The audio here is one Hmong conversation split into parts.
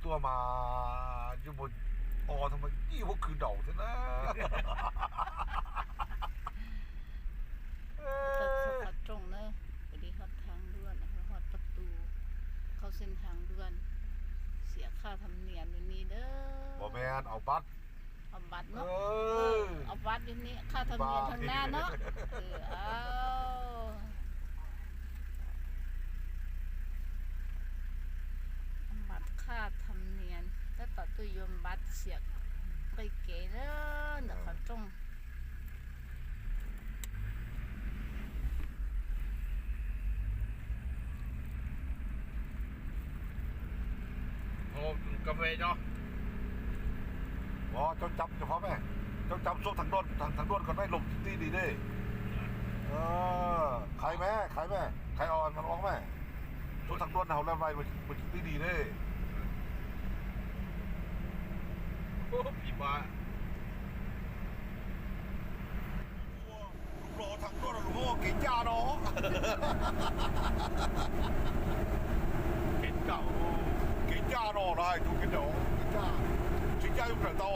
Tuaj mas yuav mus o tha mas ib huab khwv daus thiab na. Tau txog qhov rooj na, peb li ho thang duaj, ho pas tus, khau xeeb thang duaj, xiam khaj tham niam nws ni dab. Pom me au bas. Au bas no. Au bas yog ni khaj tham niam thab na no. Au bas khaj tham niam, tab tom tuaj yuav npab xiam nqi kev na ntawm qhov rooj. Cov cam cov qhov me, cov cam suav thang duaj, thang duaj kom nais lom tib di ne. Khaiv me, khaiv me, khaiv o mas ua me. Suav thang duaj hauv laj vais mas tib di ne. Los thang duaj los kev caj no. Kev caj, kev caj no los hais tus kev caj, kev caj, tsis caj yuav kawm tau.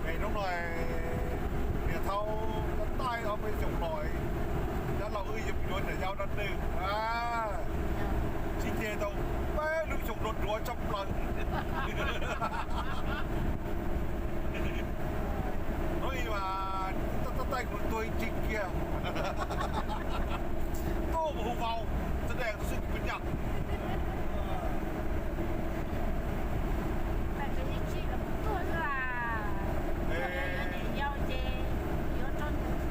Es hnub no niam thaub tab taij ob peb xyoos los, nyob los wb yuav mus yuav niam yau dab neeg, sib ceg tau peb lub xyoo nruab nruab tshaj plaws. Hnub ib mas tab taij kuv tuag ib tsig kiag, tuaj mus hu vau, txog dej xwb kuv nyaj. Tab sis ib tsig los kuv tuag xwb as, niam yau ces yuav rau nws.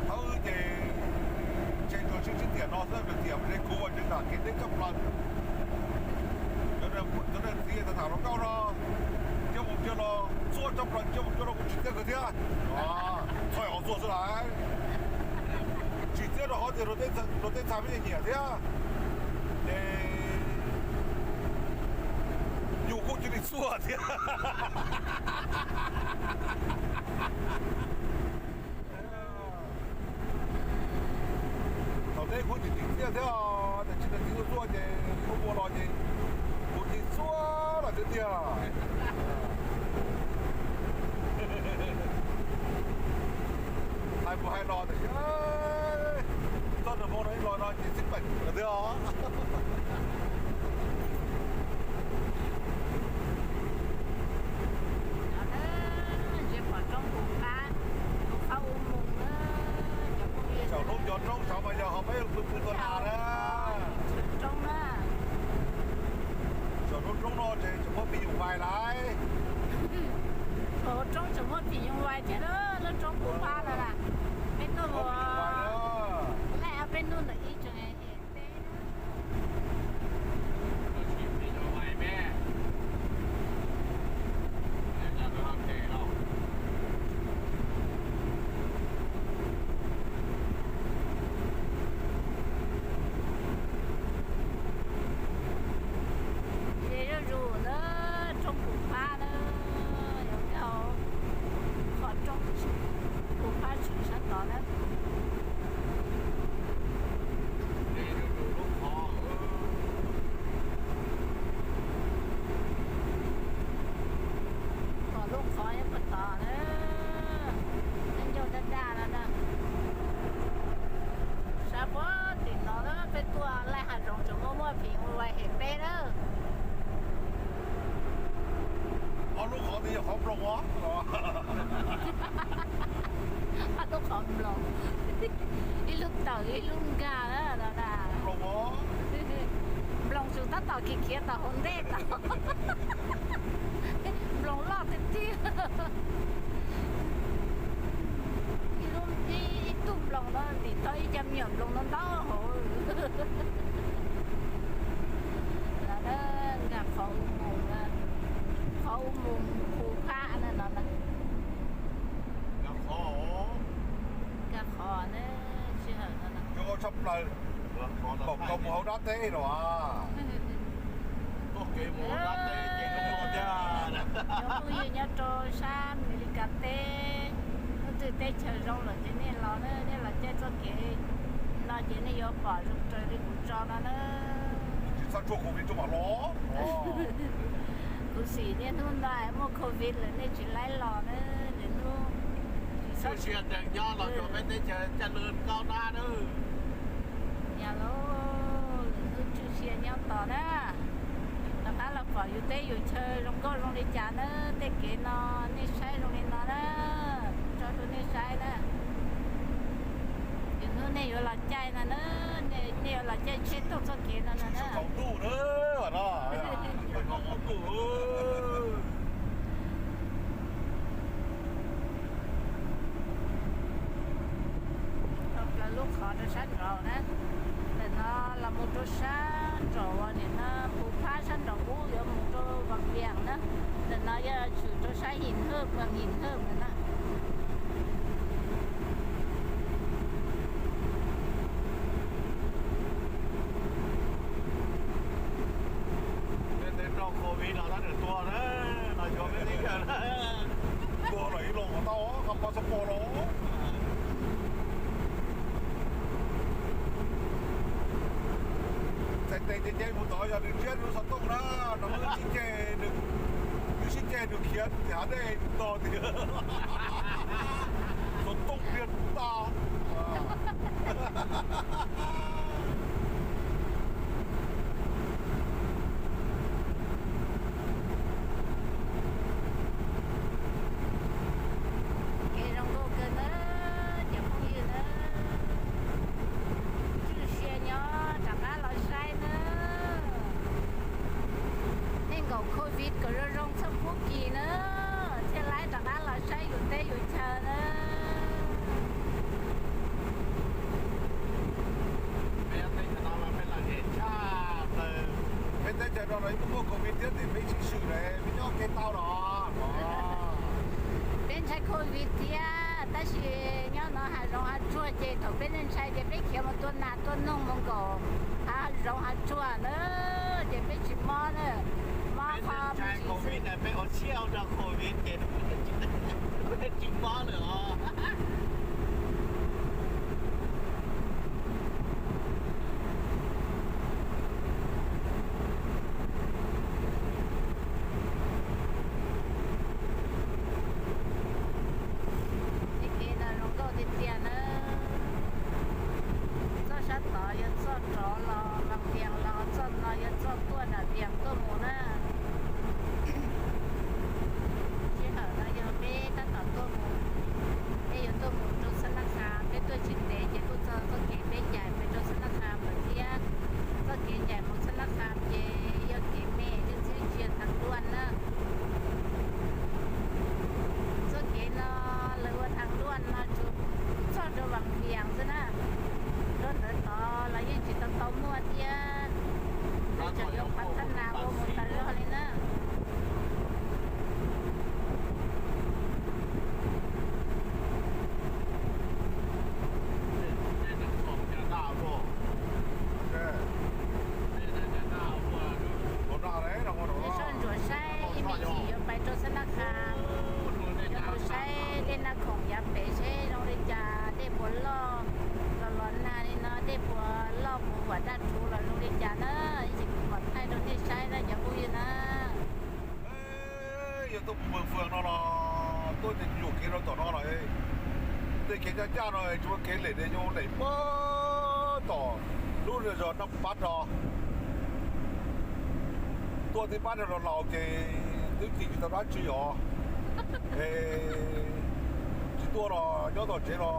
Thaum wb ces tseem tsuas sib sib tiam no xwb, tiam li kuv ua tsev nram kev teb tshaj plaws. Cov niam txiv tham tham hluas nkauj no, coj mus coj los txhua tshaj plaws, coj mus coj los kuv tsis txiav kawg thiab. Txhoj hauv txhua xwb lawm, tsis txiav rau qhov tias luag tej ntxhais peb nyiam thiab, ces yus kuj cia li txhua thiab. Thaum teb kuv tsis tsim txiaj thiab, tiam sis niam txiv txhua txhua ces kuv ua los ces kuv cia li txhua lawm thiab tiag. Hais mus hais los tiam sis txoj nws moo no ib los no ces xib peem lawm thiab os. Ze pom roob Pus Phab, lub qhov u moos na, cov phooj ywg. Saum lub cov roob saud mas yog ho peb pw pw tua nas na. Roob na. Saum lub roob no ces tseem muaj phim nyuj vais lawm. Saum roob tseem muaj phim nyuj vais thiab, lub roob Pus Phab no na. Peb tuaj mus, lawm peb tuaj ntawm ib tseem Ces zuj zus na, roob Pus Phab na, yog qhov roob Pus Phab tshwm sab tod na. Tom lub qhov nyob puag tod na, ncauj daj daj no na. Sab puag tim no na peb tuaj laij hav zoov tseem muaj muaj phim nyuj vais hem peb na. Ob lub qhov twg yog qhov nploos os? Ob lub qhov nploos, ib lub tawm ib lub nkag na. Nploos os. Nploos tsuas tab tom khiav khiav tom hauv ntej tod. Nploos loj tiag tiag. Ib tug nploos no ntim tau ib co me nyuam nploos no ntau hauv. Nkag qhov u moos, qhov u moos Pus Phab na no. Nkag qhov na, sij hawm no tshaj plaws, npaum nkaus mus hauv dab teb no. Cov phooj ywg nyob rau sab Amelikas teb, lub Twg teb chaws zoo lawm ces nej los na, nej los caij txoj kev no ces nej yuav pom zoo raws li kuv tso no na. Tsis txhob tsuag covid rau mam los. Kuv sim niaj hnub no muaj covid lawm nej tsis laib los na, lwm hnub. Txhob sia dees nyob los rau peb teb chaws caj lwg kaub dab na. Yog lauj, lwm hnub tswj sia nyob tos na. Rov qab los pom yus teb yus chaw zoo nkauj zoo li cas na, tej kev no nej saib zoo li no na, tso rau nej saib na. Lwm hnub nej yuav los caij no na, nej yuav los caij tsheb taug txoj kev no no na. Plaws lub qhov rau sab nraud na. Ntawm no los mus rau sab nraum uas nim no puv phab sab nraum ub yuav mus rau Vaj Vias na. Ntawm no yog tshwm rau sab Him Hwj, Vaj Him Hwj na. Tej rau covid los tab tom tuag na, los yuav peb teb chaws na. Tuag los ib los kom tau, qhov pov xov pos los. Txhais tes ces nce mus tod yog nws ntsiab nws lub xov tooj na, no wb sib ceg, wb sib ceg nws khiav tim hav dej tos tias xov tooj pliag tas. Kev zoo nkauj kawg na, cov phooj ywg na, tswj sia nyob rov qab los saib na. Neej nkaum covid kom zoo zoo txhob pub kis na, thiaj laib rov qab los saib yus teb yus chaw na. Peb teb chaws no los ib tug muaj covid thiab ces peb sib swm na, peb nyob kev tau los. Peb ntshai covid thiab tab sis nyob no hav zoov hav tsuag ces thaum peb ntshai ces peb khiav mus tua nas tua noog mus nkaum hav zoov hav tsuag na, ces peb tsis mob na. Mob qhov ntshai covid na, peb ua siab ua rau covid ces peb tsis mob lawm os. Tej kev no zoo nkauj tiag tiag na. Txoj sab tod yog txoj rov los Vaj Vias los, txoj no yog txoj tuaj Vaj Vias tuaj mus na. Sij hawm no yog peb tab tom tuaj mus, peb yuav tuaj mus rau Xab Nab Khas, peb tuaj tsis ntev ces kuj txog txoj kev peb ncaim pes rau Xab Nab Khas lawm thiab. Txoj kev ncaim mus Xab Nab Khas ces yog kev me, twb txhib ntsia thav luaj na. Txoj kev no lawv ua thav luaj no tsuas txog rau Vaj Vias xwb na. Rau ntawd tod los yeej tsis tau tau muaj thiab. Lawv tseem yuav pab thab nas ua mus tas zog li na. Soj ntsuam saib ib me ntsis yuav pais rau Xab Nab Khas, yuav mus saib dej Naj Khoom yav pem seb zoo li cas, dej puas loj los los nag li no, dej puas loj puas huam daj rhuv los zoo li cas na, ib ntsis kuv mam thaij rau nej saib na cov phooj ywg na. Yog tuaj mus Mws Fwm no los tuaj yuam kev rau tom no los, tej kev ncaj ncaj no tsis muaj kev lem, nws yuav lem puag tom lub zos Naj Pab no. Tuaj tib pab no los laus ces twb cim tsis tau dab tsi os. Es tsis tuaj los nyob tom tsev los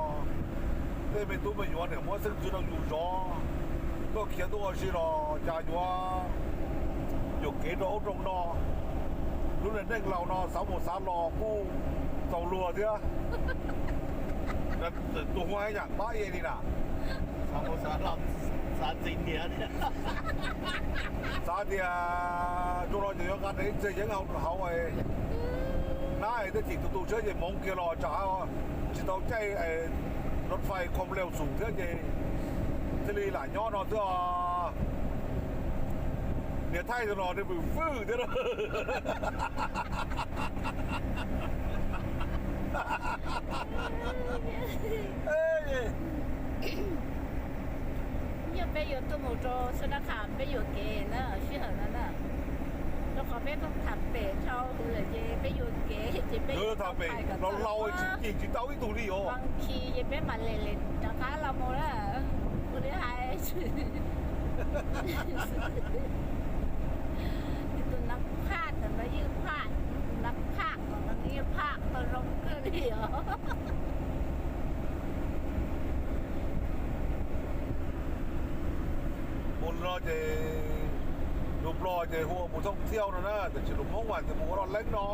tej me tub me nyuam niam muab xeeb ntxwv rau yus zov, tuaj khiav tuaj ua si los cas yuav yuam kev rau ub rau no. Lub neej laus no xav mus xav los kuj txaus luag thiab. Tus Huab yam pab ye li na. Xav tias zoo no ces yuav nqa ntawm txag yeeb hauv, nab es twb cim tus tus sab ces hmoov kiag los tsam tsis tau caij rau fais khoo leu xum thiab ces thiaj li lam nyob no xwb os. Niam thaij no los nws vwm vwm thiab. Yog peb yuav tuaj mus rau Xub Nab Qha peb yuam kev na, sij hawm no na, rau qhov peb tham pem dhau hwv lawm ces peb yuam kev ces peb tham pem los laus tsis cim tsis tau ib tug li os. Khi ces peb mam li rov qab los mus na. Ua li hais tus nab phaj ntawm no yeej phaj, tus nab phaj ntawm no yeej phaj tau zoo kawg li os. Mus no ces tus Nplog ces hu ua mus thooj txiaj no na, tiam sis tus Hmoob mas tias mus ua loj leeb no.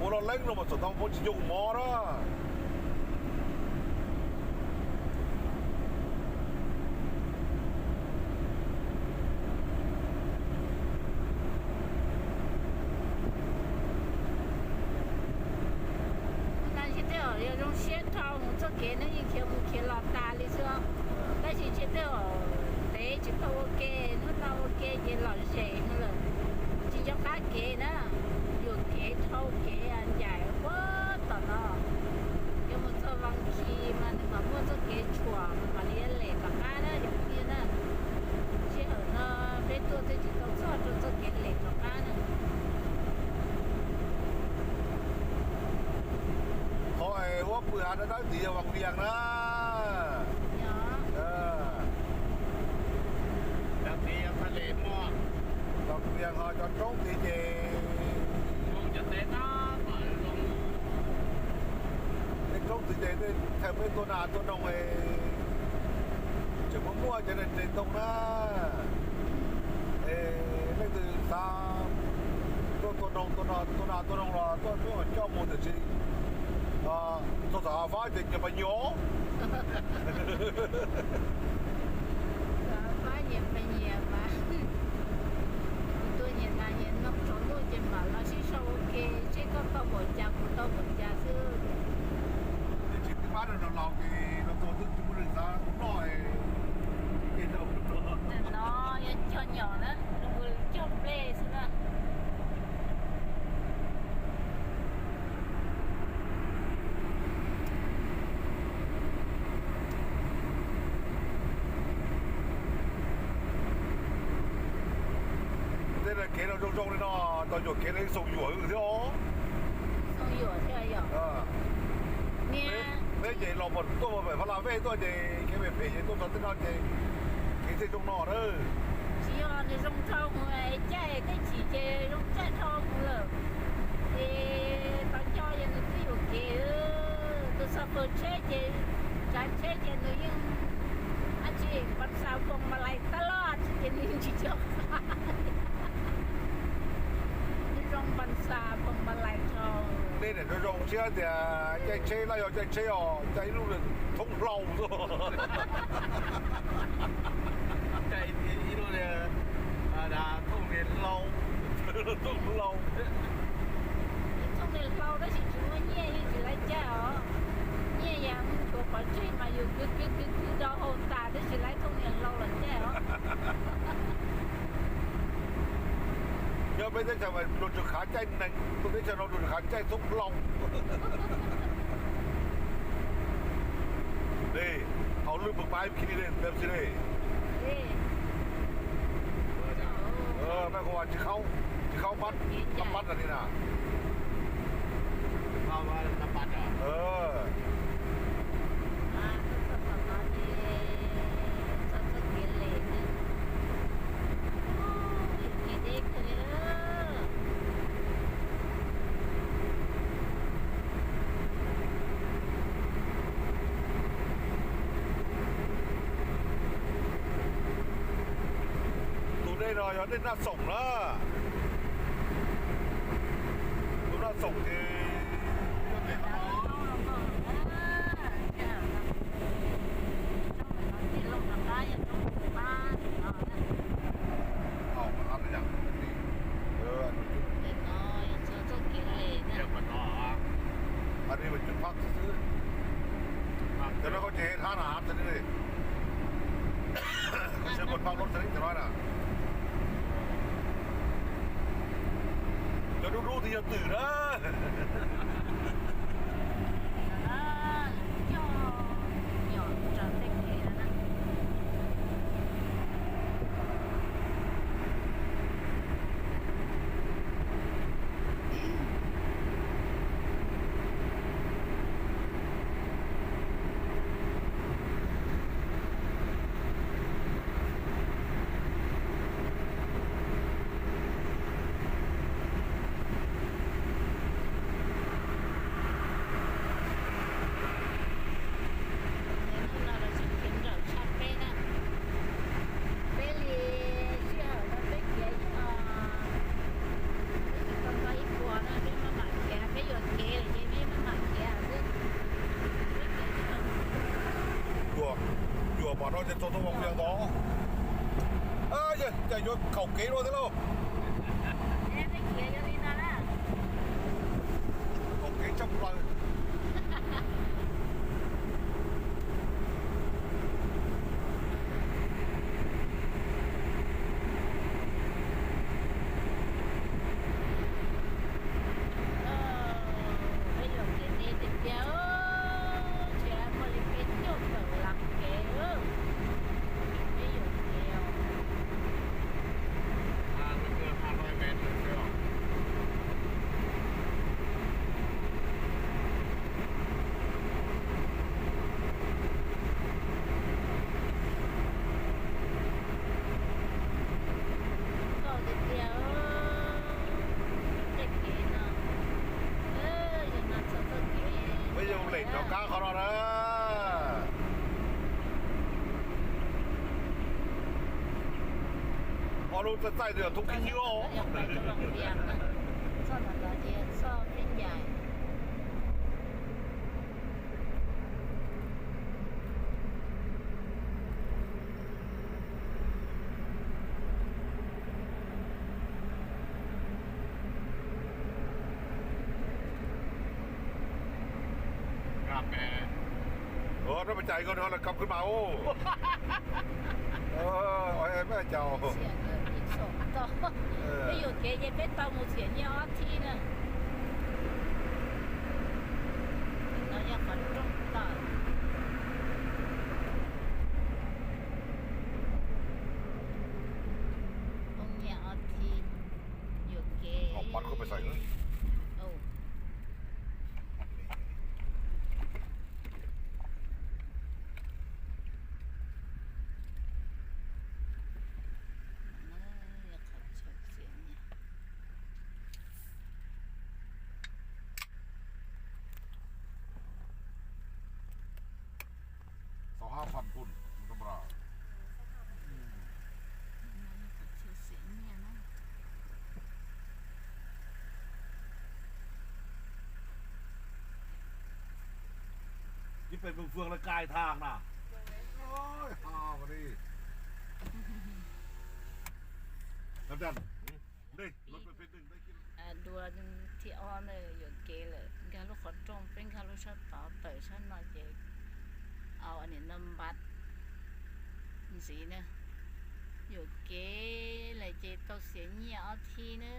Ua loj leeb no mas txom tau Hmoob tsis nco mov na. Hnub no seb tej zaum yog zoo siab dhau mus txoj kev no yeej khiav mus khiav los tas li xwb, tab sis seb tej zaum ntev tsis tau ua ke, hnub no ua ke ces lom zem lawm, tsis nco qab kev na, yuam kev dhau kev ncaim puag tom no. Yuav mus txog Vas Khi mas nws mam muaj txoj kev tshuam mam li lem tom qab na yom tiag na. Sij hawm no peb tuaj twb tsis tau txog rau txoj kev lem tom qab na. Qhov uas pw hav dawb dawb tid yog Vas Vias na. Vas Vias ho cov roob tid ces tej roob tid ces tej thaum peb tua nas tua noog tseem muaj muaj cov niag ntses ntoo na. Leej twg xav tuaj tua noog, tua nas tua noog los tuaj peb mam coj mus, tiam sis txog tom hav fab ces nyias pas nyias. Hav fab nyias pas nyias mas, kuv tuaj nyias nas nyias noog tsaus ntuj ces mam los sib sau ua ke seb koj tau npaum cas kuv tau npaum cas xwb. Tsis pab rau laus ces los tua twb tsis muaj neeg xav noj. No yog cog nyom na, cog nplej xwb na. Tej kev no zoo zoo li no, tau yuam kev li xoo yuam thiab os. Peb ces los tuaj pem Phab Laj Vej tuaj ces kev phem phem ces tuaj txog tej no ces kev thiaj zoo no na. Tsis yog nws zoo dhau mus caij tej chim ces zoo caij dhau mus lawm. Ces tau nco yog nws twb yuam kev, tus xov pwg tsheb ces tsav tsheb ces nws yeej dab tsi npas xav foos mas lais tab loj tsis ces nws yeej tsis coj. Nws zoo npas xav foos mas lais dhau. Tej niam zoo zoo siab tias caij tsheb laj yog caij tsheb os, caij ib lub thoob hlau xwb. Caij ib lub thoob niag hlau, thoob hlau. Ib thoob niag hlau tab sis tsis muaj nyiaj yeej tsis laiv caij os. Nyiaj yam tshuav pov tseg mas yus kwv kwv kwv kwv rau hauv tas tab sis laiv thoob niag hlau los caij os. Nyob peb teb chaws mas Nuj Tswv Khav caij nees, tuaj teb chaws no Nuj Tswv Khav caij thoob hlau. Li, hauv lwj pw pab ib khib li, peb si li. Mej hu ua tsis khaub, tsis khaub pab, pab li na. Tus dej no yog dej Naj Xoom na. Tus Naj Xoom ces Cov no koj tsis hab na, hab txog li, koj tsis muaj phab lub txog li cov no na. Cov dub dub twb yog twm na. Coj nyom raws tej kev no na. Hnub no lawv tseem khiav nrawm tshaj peb na. Peb li sij hawm no peb khiav ib, peb tsis tau tau ib puas no peb maj mam khiav, peb yuam kev lawm ces peb maj mam khiav xwb. Peb khiav tsis tau. Yuam, yuam pom no ces txog tau Vaj Viam tod. Yog cas yuav kaum kev dua thiab lauj. Peb khiav yog li no na. Kaum kev tshaj plaws. Peb yuam kev ntev tiag tiag, ntshe muaj li peb caug tawm las kev. Peb yuam kev os. Nkauj tiag tiag, tej kev no, yog mas txog txoj kev. Peb yuav lem rov qab qhov no na. Ob lub txaij txaij twb yog thoob khib nywb os. Txoj ntawd ces txoj Pheej Ncaim. Ua rau pes cai ko no lawv kab khwb mas ua. Peb yuam kev ces peb tau mus txiam nyiaj ob thib na. No yog qhov rooj tawm. Poob nyiaj ob thib, yuam kev. Sáuห้าพัน punt, tau npaum no. Ib pem mws vwg lawv kais thaag na. Oj, ha, ua li. Hab daj. Dua thib ob na, yuam kev lawm, nkag lub qhov rooj, peb nkag lub sab tod, tawm sab no ces au nim no npab ntxiv na. Yuam kev lawm ces tau xiam nyiaj ob thib na.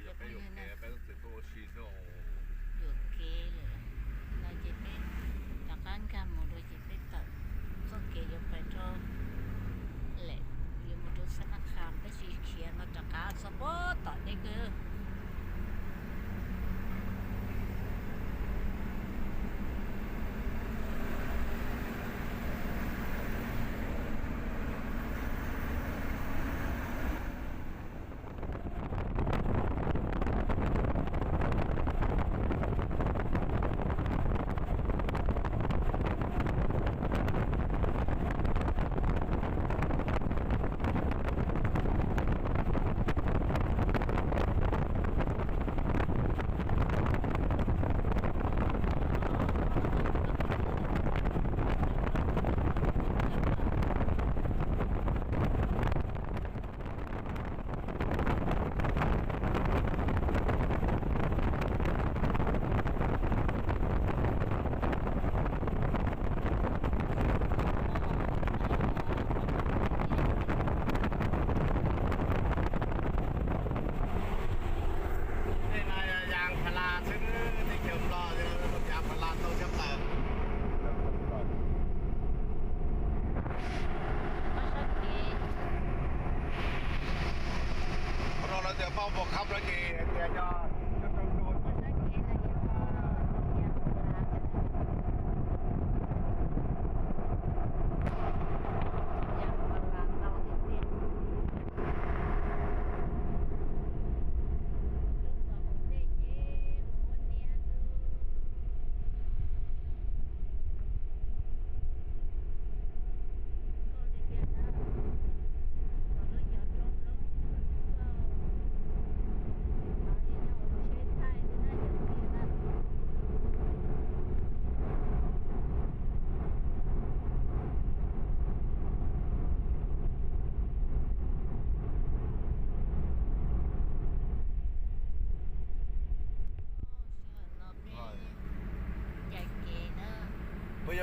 Yuam kev lawm no ces peb rov qab nkag mus dua ces peb tawm txoj kev yuav pais rau lem, yuav mus rau Xab Nab Qha, peb tsis khiav no rov qab txog puag tom deb kawg.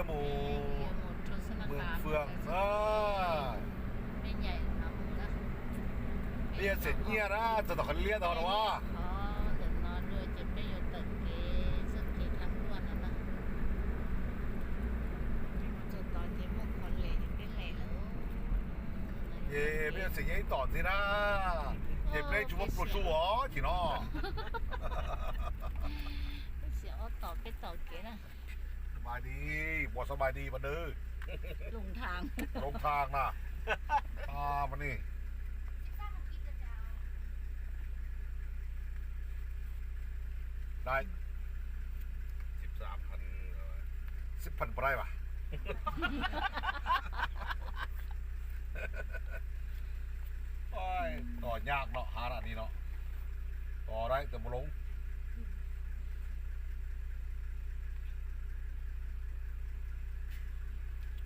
Mus Mường Phường na. Peb yuav txiav nyiaj na, txog tom qhov liab tod los. Ntawm no dua ces peb yuav tawm kev txoj kev thab luaj no na. Ces peb yuav txiav nyiaj ib tom ntxiv na, ces peb tsis muaj pluag su os ces no. Peb txiav ob tom peb tom kev na. Xab mai dis, ua xab mai dis mas nws. Loo thaj na. Mas ni. Đây. Xib pham prai mas. Tos nyaj no ha ni no. Tos dai tus mus loo.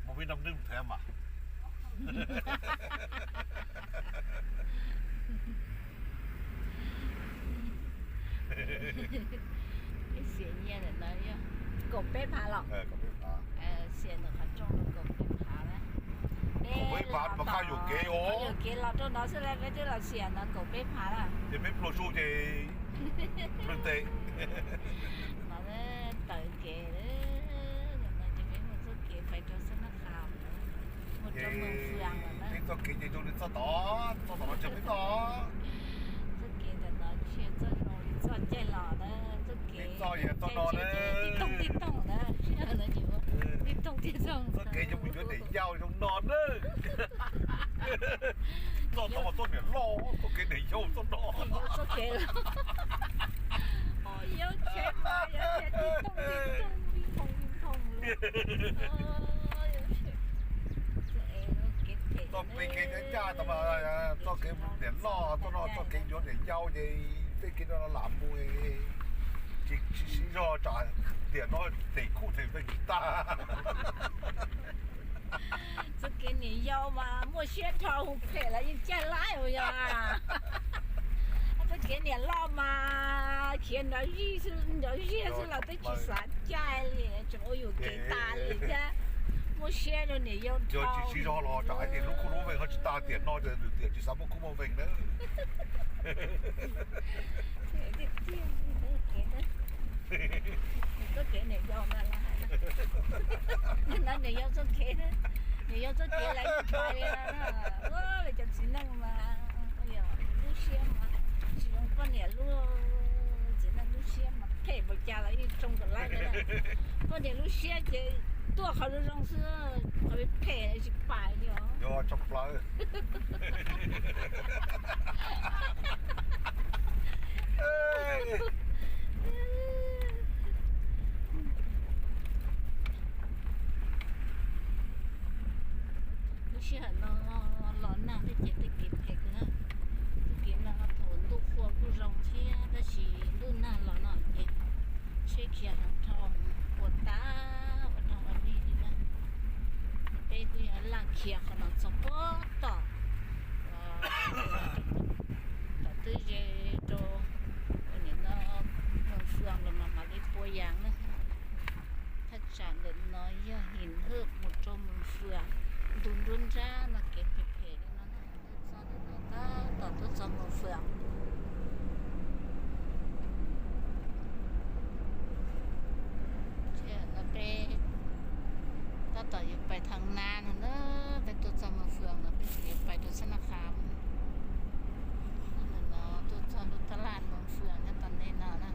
Mus Việt Nam nws them mas. Peb xiam nyiaj ntawm no yog kaum peb phav los? Xiam ntawm qhov rooj no kaum peb phav na. Kaum peb phav mas kaj yuam kev os. Yuam kev los rau no xwb las peb twb los xiam no kaum peb phav na. Ces peb pluag su ces plwg tes. No tawm kev, no ces peb mus txoj kev pais rau Xab Nab Qhas, mus rau Mường Phường lawm na. Peb txoj kev ces zoo li txoj tod, txoj tod no tsis peb txoj. Txoj kev ntawm no tsis yog txoj zoo li txoj caij los na, txoj kev txoj yog txoj no na. Tib toog tib toog na, tib toog tib toog. Txoj kev yuav mus yuav niam yau zoo no na. Txoj tod mas txoj niam loj, txoj kev niam yau txoj no. Txoj kev los yau tsheb mas yau tsheb tib toog tib toog, tib toog tib toog li. Txoj kev caj caj tod mas txoj kev niam loj, txoj no txoj kev yuav niam yau ces tej kev no lam mus tsis sib zog tsam tiam no tes khuj tes npeeg tsis tag. Txoj kev niam yau mas muaj siab dhau hauv phem los yeej caij laib os yog. Txoj kev niam loj mas khiav nrov zij xwb, nrov zij xwb los twb tsis xav caij li, tseem ua yuam kev tas li thiab. Muaj siab rau niam yau dhau. Yog tsis sib zog los tsam hais tias lub khuj lub veeg ho tsis tag tiam no ces lwm tiam tsis xav muaj khuj muaj veeg na. Txoj kev niam yau no, niam yau txoj kev, niam yau txoj kev lawv yeej pais li no na. Lawv cov txiv neej mas yog lub siab mas tsis zoo poj niam lub, txiv neej lub siab mas phem npaum cas los yeej tsoo kom laib li na. Poj niam lub siab ces tuaj qhov zoo zoo xwb, qhov phem tsis pais li os. Yog tsoo plaws. Lub sij hawm no los nag thiab ces tej kev phem kawg na. Tej kev no thaum ntuj qhua kuj zoo thiab tab sis ntuj nag los no ces tsheb khiav heev dhau, ua tag ua rog ua dig li na. Peb twb yog laj khiav qhov no txog puag tom, tom twb ze rau nim no Mường Phường los mas mam li pua yas na. Thaj tsam ntawm no yog Him Hwj mus rau Mường Phường, ntu nruab nrab no kev phem phem li no na. Tuaj txog ntawm no tab tom tuaj txog Mường Phường. Ces no peb tab tom yuav pais Thăng Nam no na, peb tuaj txog Mường Phường no peb yuav pais rau Sab Nab Qha. No tuaj txog lub taj laj Mường Phường nyob tom nej no na.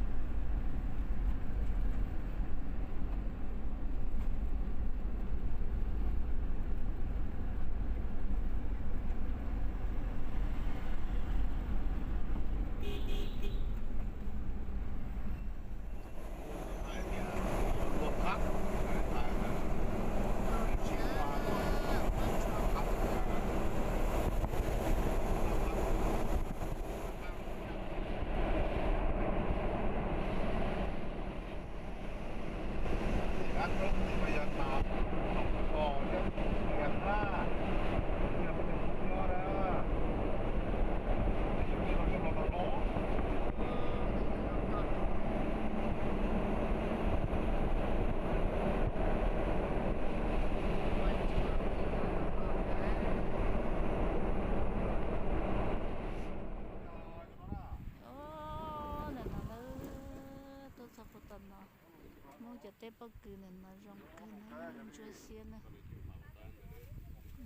Tej pob kws ntawm no zoo kawg na, ntsuab xiab na.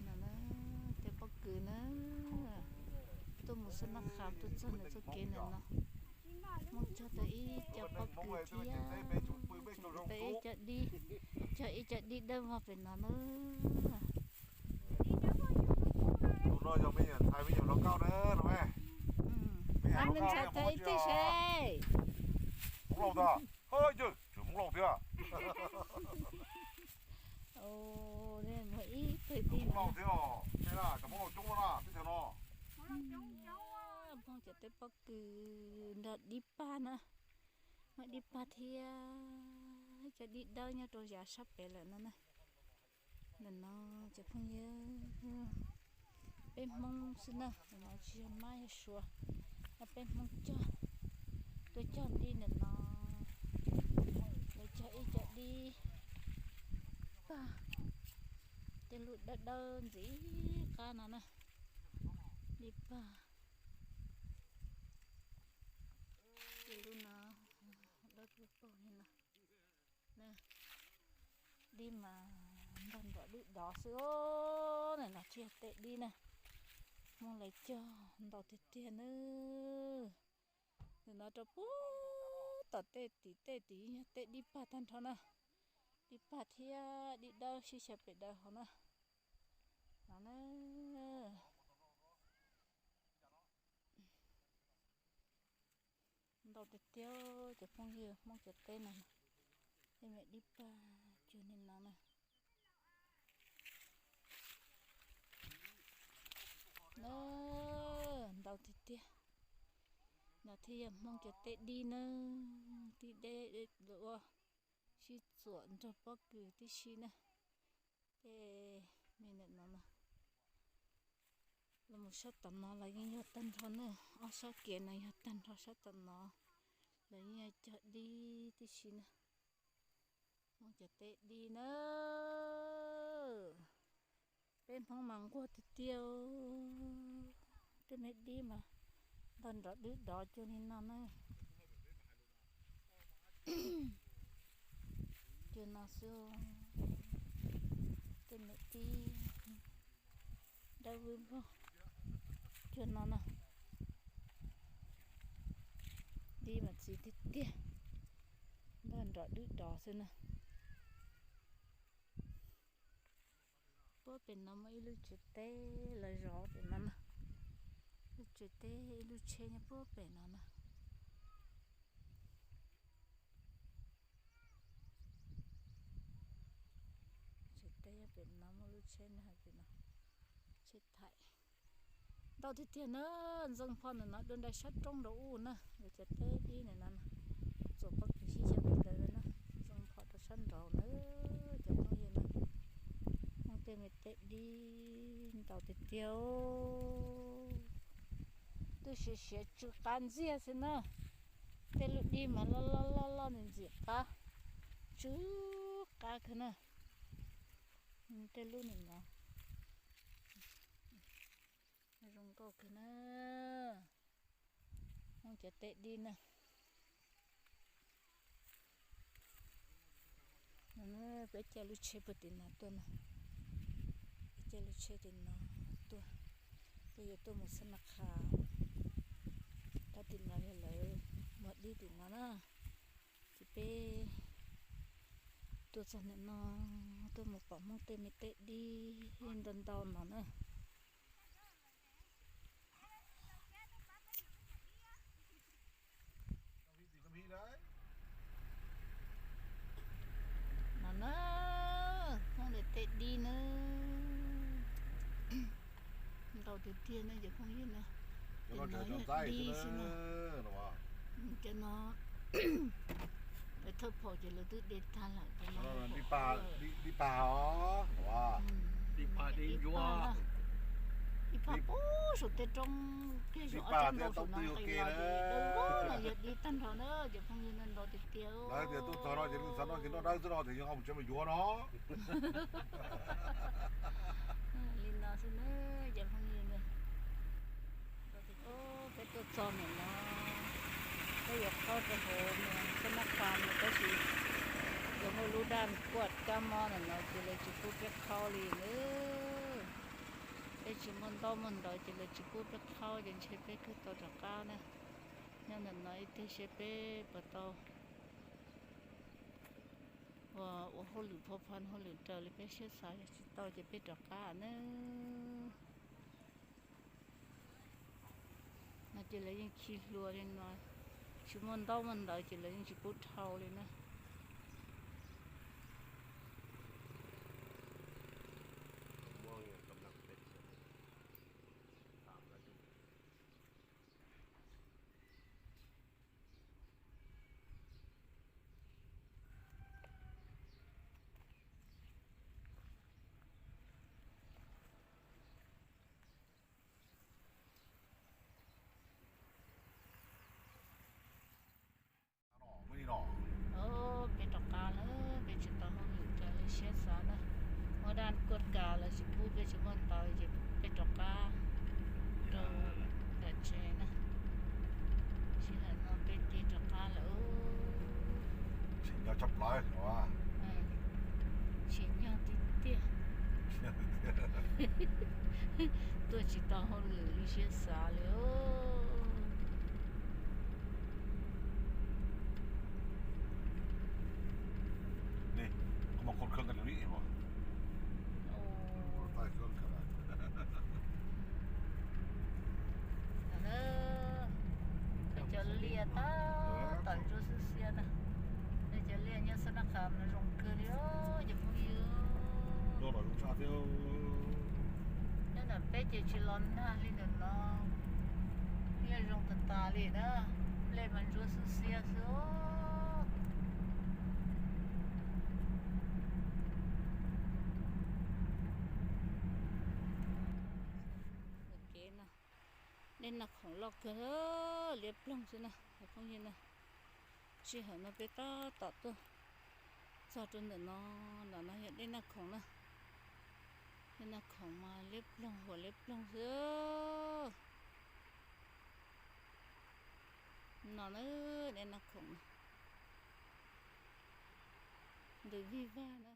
No na, tej pob kws na, tuaj mus Xab Nab Qhas tuaj txog ntawm txoj kev ntawm no, muaj cog tau ib co pob kws thiab, tau ib co dib, cog ib co dib dawb vog pem no na. Tus no yog me nyuam ntxhais me nyuam hluas nkauj na no. Me ntxhais tau ib teg se. Hmoob Lauj ntag. Hmoob Lauj thiab. Ib teg dib Hmoob Lauj thiab, cov Hmoob Lauj coob no na teb chaws no. Phooj cov tej pob kws nrog dib pag na, muaj dib pag thiab cov dib dawb nyob rau yav sab pem lawm no na. Ntawm no cov phooj ywg, peb Hmoob xwb na, ntawm no tsis yog mab yog suav, peb Hmoob cog, tuaj cog dib ntawm no, lawv cog ib co dib pag, tej lub dawb dawb ntxim qab no na, dib pag, tej lub no dawb paug paug li no. Dib mas ntog nrov dwb dov xwb os, ntawm no tsis yog tej dib na, Hmoob lawv cog ntau tiag tiag na. Ntawm no rau puag tom tej tim tej tim yog tej dib pag tag nrho na, dib pag thiab dib dawb sib xyaw pem daws hauv na. No na. Ntau tiag tiag cov phooj ywg, Hmoob cov teb no, tej me dib pag cuag li no na. Ntau tiag tiag. No thiaj yog Hmoob cov teb dib na, tib deb ua sib txuam nrog pob kws tib si na. Tej me ntawm no na, los mus sab tom no los yeej yog tag nrho na, ob sab kev no yog tag nrho, sab tom no los yeej yog cog dib tib si na. Hmoob cov teb dib na, peb Hmoob mas nquag tiag tiag, tej me dib mas ntog nrov dwb dov cuag li no na. Cuag no xwb, tej me dib dawb vog cuag no na. Dib mas txiv tiag tiag, ntog nrov dwb dov xwb na. Puag pem no muaj ib lub tsev teb los zov pem no na. Lub tsev teb ib lub tsheb nyob puag pem no na. Tsev teb pem no muaj lub tsheb no, tsheb thaim. Ntau tiag tiag na, ntxeev pho ntawm no dua nraim sab roob nraud ub na, lawv cov teb dib ntawm no, txuam pob kws sib xyaw pem daws na, ntxeev pho rau sab nraud na, cov phooj ywg na. Hmoob tej me teb dib ntau tiag tiag, twb siav siav tsw qab ntxiag xwb na. Tej lub dib mas loj loj loj loj ntxim qab, tsw qab kawg na. Tej lub nim no zoo nkauj kawg na. Hmoob cov teb dib na. Peb caij lub tsheb puag tim no tuaj na. Peb caij lub tsheb tim no tuaj. Peb yuav tuaj mus Xab Nab Qhas. Tab tim no yog lawv muag dib tim no na. Ces peb tuaj txog ntawm no, tuaj mus pom Hmoob tej me teb dib ntau ntau no na. No na, Hmoob lawv tej dib na, ntau tiag tiag na cov phooj ywg na. Cov no, cov no lawv thawj phaum ces lawv twb de tag lawm. Dib pag os, dib pag, dib pag pub saum tej roob kiag saum ob tsob ntoo saum no nqis los ces dawb vog no yog dib tag nrho na cov phooj ywg na, ntau tiag tiag. Lawv tias tuaj txog no ces xav noj ces noj dawb xwb no ces yog ho mus tsev mus yuav no. Li no xwb na cov phooj ywg na. Peb tuaj txog ntawm no, peb yuav qab rau hauv Xab Nab Qhas no tab sis Cov muaj lub daj kuaj kab mob ntawm no ces lawv tsis pub peb qhaub li na. Peb tsis muaj ntaub muaj ntawv ces lawv tsis pub peb qhaub ces ntshe peb kawg tau rov qab na. Nyob ntawm no ib teg seb peb puas tau ua hauj lwm phov phaj hauj lwm raws li peb siab xav, yog tsis tau ces peb rov qab na. No ces lawv yeej khi hlua li no, tsis muaj ntaub muaj ntawv ces lawv yeej tsis pub dhau li na. Peb rov qab lawm, peb tsis tau hauj lwm raws li siab xav na. Muaj daj kuaj kas lawv tsis pub, peb tsis muaj ntawv ces peb rov qab rau nram tsev na. Sij hawm no peb tig rov qab lawm. Tsim nyog tshaj plaws, tsim nyog tiag tiag. Tuaj tsis tau hauj lwm li siab xav li. Cov liaj tab tom ntsuab xiab xiab na. Cov liaj nyob Xab Nab Qhas mas zoo kawg li os cov phooj ywg. Nyob ntawm peb ces tsis los nag li ntawm no. Liaj zoo tas tas li na. Liaj mas ntsuab xiab xiab xwb. Kev no, dej Naj Khoom loj kawg, liab ploog xwb na cov phooj ywg na. Sij hawm no peb tab tom tuaj txog rau ntawm no, ntawm no yog dej Naj Khoom na. Dej Naj Khoom mas liab ploog huam liab ploog xwb. No na, dej Naj Khoom na, ntws vig vag na.